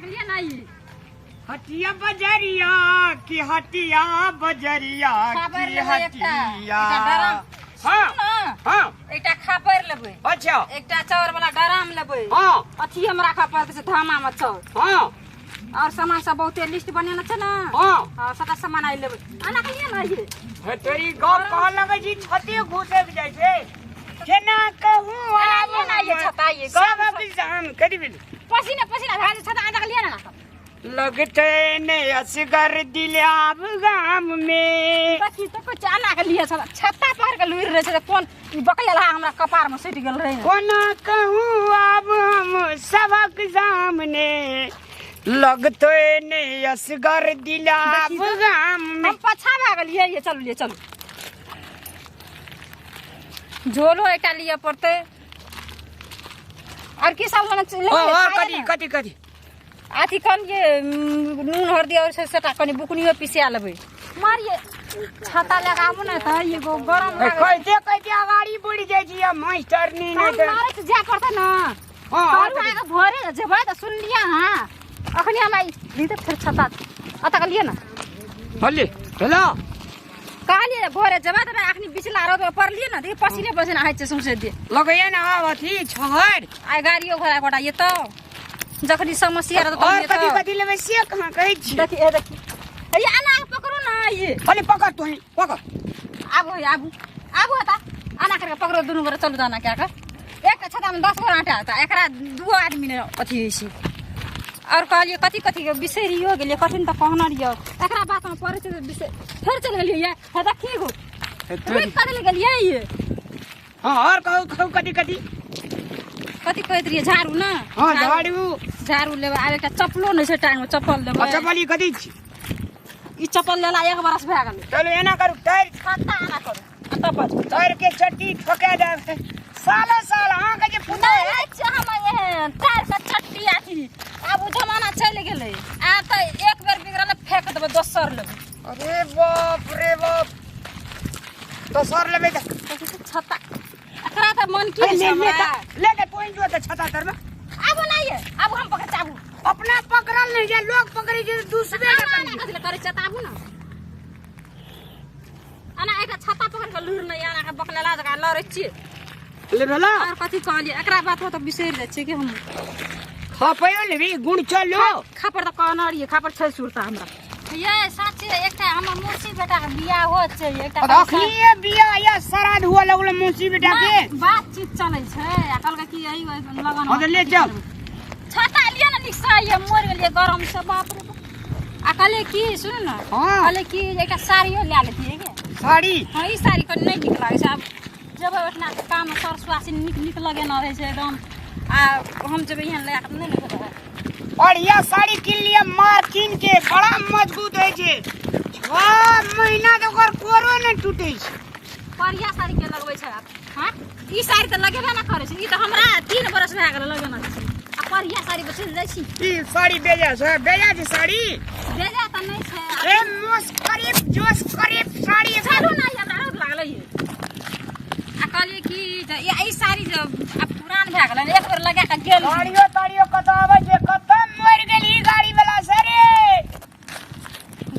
के लिए ना ई हटिया बजरिया की हटिया बजरिया खापर की लेबै एकटा हटिया। एकटा डराम हाँ ना हाँ एकटा खापर लेबै अच्छा एकटा चाउर वाला डराम लेबै हाँ अथी हम राखऽ पड़तै से धामा मे चाउर हाँ और सामान सब बहुते लिस्ट बनेने छै ने हाँ हाँ सबटा सामान आइ लेबै आना के लिए ना ये हे तोरी गप कहऽ लगै छी छते घुसक जाइ छै केना कहूँ आइए ना ये छता ये सब जाम करी बिल पसीना पसीना भए जाइ छता आना के लिए ना लगते ने असगर दिलाब गाम में देखी तो कुछ आना के लिए छता छता पकड़ के लुरि रहे छै तऽ कोन ई बकलेल हमरा कपार में सटि गेल रहे कोना कहूँ आब हम सबक सामने लगते ने असगर दिलाब देखी तो। गाम में हम पछा भए गेलियै ये चलू लिए चलू झोलो एकटा लिअ पड़तै और की सब लेना ओ और लेबै कथी कथी कथी अथी कन जे नून हरदी और से सबटा कनि बुकनियो पिसा लेबै मारिए छाता लगाबू ने तऽ एगो गरम ए, लागै कहिते कहिते अगाड़ी बढ़ि जाइ छी आ मास्टरनी नहि तऽ मारै छै जाय पड़तै ने हँ करू अहाँके भोरे जेबै तऽ सुनलियै अहाँ अखनी हम आई ली तऽ फेर छाता अतऽ के लिअ ने होली हेलो कहलियै भोरे जेबै तऽ अखनी बिचला रोड पर पड़लियै ने देखिए पसीने पसीना होइ छै सौंसे देह लगैया ने आब अथी छहर आइ गाड़ियो घोड़ा गोटा एतौ जखनी समस्या रहतौ और तखनी कथी एतौ कथी लेबै से कहाँ कहै छी देखी ए देखी ए आना के पकड़ू ना ये अरे पकड़ तोही पकड़ आबू हे आबू आबू हता आना करके पकड़ो दुनू गोरे चलू दाना क्या कर एक छता में 10 गो आटा आता एकरा दू आदमी ने अथी होइ छै और कहलियै कथी कथी के बिसरियो गेलियै कठिन तऽ कहने रहियै एकरा बात में पड़ै छै तऽ बिसरि फेर चलि गेलियै ये हे देखी गो रुकि कऽ देले गेलियै ये हाँ और कहू कहू कथी कथी कथी कहैत रहियै झाड़ू ने हाँ झाड़ू झाड़ू लेबै आब एकटा चप्पलो नहि छै टांग मे चप्पल लेबै अच्छा चप्पल ई कथी छी ई चप्पल लेला एक बरस भए गेलै चलू एना करू टायर छत्ता आना करू आ तब बाजू टायर के चट्टी ठोका देब सालो साल अहाँके जे पुतोह नहि होइ छै हम एहन टायर के चट्टी अथी आब ओ जमाना चलि गेलै आब तऽ एक बेर बिगड़ल फेंक देबै दोसर लेबै अरे बाप रे बाप दोसर लेबै तऽ देखै छी छत्ता एकरा तऽ मन की अरे छै ले ले हमरा तऽ ले ले तोही जो तऽ छता तर में आबू नहि ये आबू हम पकड़ आबू अपना पकड़ल नहीं जाए लोग पकड़े छै दूसरे आना आना कथी लए करै छै तऽ आबू ने आना एकटा छत्ता पकड़ के लूर नहि आना के बकलेला जकाँ लड़ै छियै ले भेला और कथी कहलियै एकरा बात तऽ बिसरि जाइ छियै कि हम खपैयो लेबी गुण चलो खापर तऽ कहने रहियै खापर छै सुरता हमरा ये साचे एकटा हमर मौसी बेटा के बियाह हो छै एकटा अखनिए बियाह या श्राद्ध हुआ लगल मौसी बेटा के बातचीत चलै छै आ कहलकै कि यही लगन हाँ तऽ ले चल छाता लिअ ने निकसा ये मरि गेलियै गरम से बाप रे बाप। आ कहलियै की सुनू ने हाँ। कहलियै कि एकटा साड़ियो लए लेतियै गे साड़ी हाँ ई साड़ी कनि नहि नीक लागै छै आब जेबै ओहिठिना काम सर सुहासिन नीक नीक लगेने रहै छै एकदम आ हम जेबै एहन लए कऽ नहि ने हेतै बढ़िया साड़ी किन लिया मार किन के बड़ा मजबूत होइ छै 6 महीना तऽ ओकर कोरो नहि टूटे छै बढ़िया साड़ी के लगबै छै आब हाँ ई साड़ी तऽ लगेबे ने करै छै ई तऽ हमरा 3 बरस भए गेल लगेना छै आ बढ़िया साड़ी पर चलि जाइ छी ई साड़ी बेजा छै बेजा छै साड़ी बेजा तऽ नहि छै ए मोस करीब जोश करीब साड़ी चलू ने हमरा रौद लागलै ये आ कहलियै कि जे ई साड़ी जे आब पुरान भए गेलै एक बेर लगा कऽ गेल गाड़ियो ताड़ियो कतऽ आबै छै कतऽ मरि गेल ई गाड़ी वाला से रे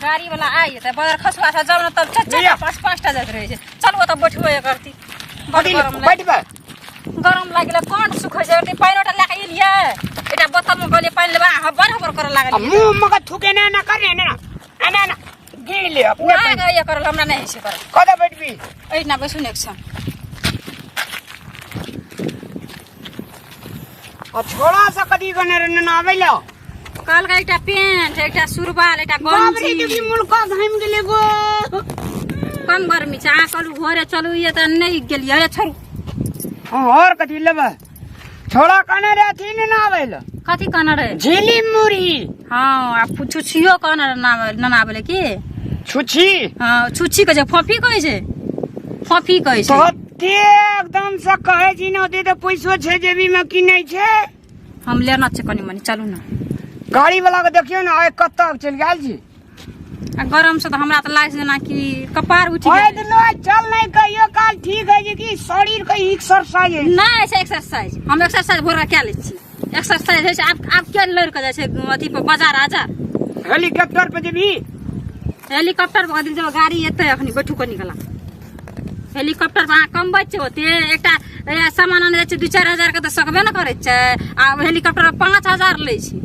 गाड़ी वाला आइ तऽ बदर खसुआ से जाउ ने तब चारि लिअ। चारि पाँच पाँचटा जाइत रहै छै चलू ओतऽ बैठबो करती बड कथी गरम लागि बैठबै गरम लागि गेलै कंठ सुखै छै ओते पानि ओटा लए कऽ एलियै एकटा बोतलमे कहलियै पानि लेबै अहाँ बड़ हबर करऽ आ लागलियै मुंह मे के थूके ना ना कर ना ना ना गिर ले अपने नहि पानि गैया करल हमरा नहि होइ छै करल कतऽ बैठबी एहिना बैसू ने एक क्षण आ छोड़ा से कथी कने रे ना आबै लो कहलकै एकटा पेंट एकटा सुरबाल एकटा बाप रे गंजी देखी मुल्का घाम गेले गो कम गर्मी छै अहाँ कहलू घरे चलू ये तऽ नहि गेलियै हे छोड़ू हाँ और कथी लेबै छोड़ा कने रे अथी ने ना आबै लो कथी कहने रहे झिली मुरही हँ आ छुछियो कहने रहे नाम नना बोले की छुछी हँ छुच्छी कहै छै फोफी कहै छै फोफी कहै छै तते एकदम से कहै छी ने ओते तऽ पैसो छै जेबी में की नहि छै हम लेना छै कनि मनि चलू ने गाड़ी वाला के देखियौ ने आइ कतऽ चलि गेल छी आ गरम से तऽ हमरा तऽ लागै छै जेनाकि कपार उठि ओए गेल दिलो चल नहीं कहियो काल ठीक है जे कि शरीर के एक्सरसाइज है नहि छै एक्सरसाइज हम एक्सरसाइज भोर कऽ लै छी एक्सरसाइज होइ छै। आब आब किया लड़ि कऽ जाइ छै अथी पर बाजार आजा? हेलीकॉप्टर पे जेबही? हेलीकॉप्टर पर दिन जब गाड़ी एतै अखनी बैठू कनी कला हेलीकॉप्टर पर अहाँ कमबै छियै ओते एकटा सामान आनै जाइ छै 2-4 हजार के तऽ सकबे ने करै छै, आ हेलीकॉप्टर पर 5000 लै छै।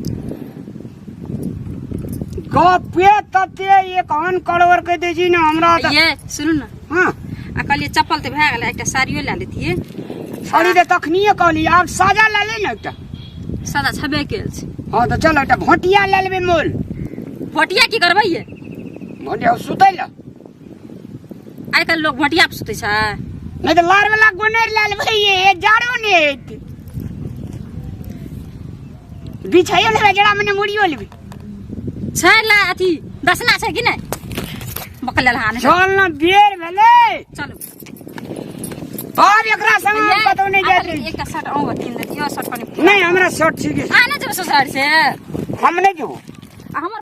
गपे तते 51 करोड़ के दै छी ने हमरा तऽ। ये सुनू ने। हाँ। आ कहलियै चप्पल तऽ भए गेलै, एकटा साड़ियो लए लेतियै। साड़ी तऽ तखनिये कहली, आब साजा लए ले ने एकटा। सादा छबे केल छै। हाँ तऽ चल एकटा भोटिया लए लेबै मोल। भोटिया की करबै ये? भोटिया सुतै लए। आइ काल्हि लोक भोटिया पर सुतै छै? नहि तऽ लार वाला गोनेर लए लेबै ये, जाड़ो नहि हेतै। बिछाइयो लेबै जरा मने मुड़ियो लेबै। छै ला अथी दसना छै कि नहि? बकलेल हान। चल न बेर भेलै। चलू। आब एकरा संग हम कतौ नहि जाइत रही। एकटा शर्ट अहूँ कीन देतियो, शर्ट कनि। नहि, हमरा शर्ट ठीक है। अहाँ नहि जेबै ससुरारि से? हम नहि जेबो। आ हमर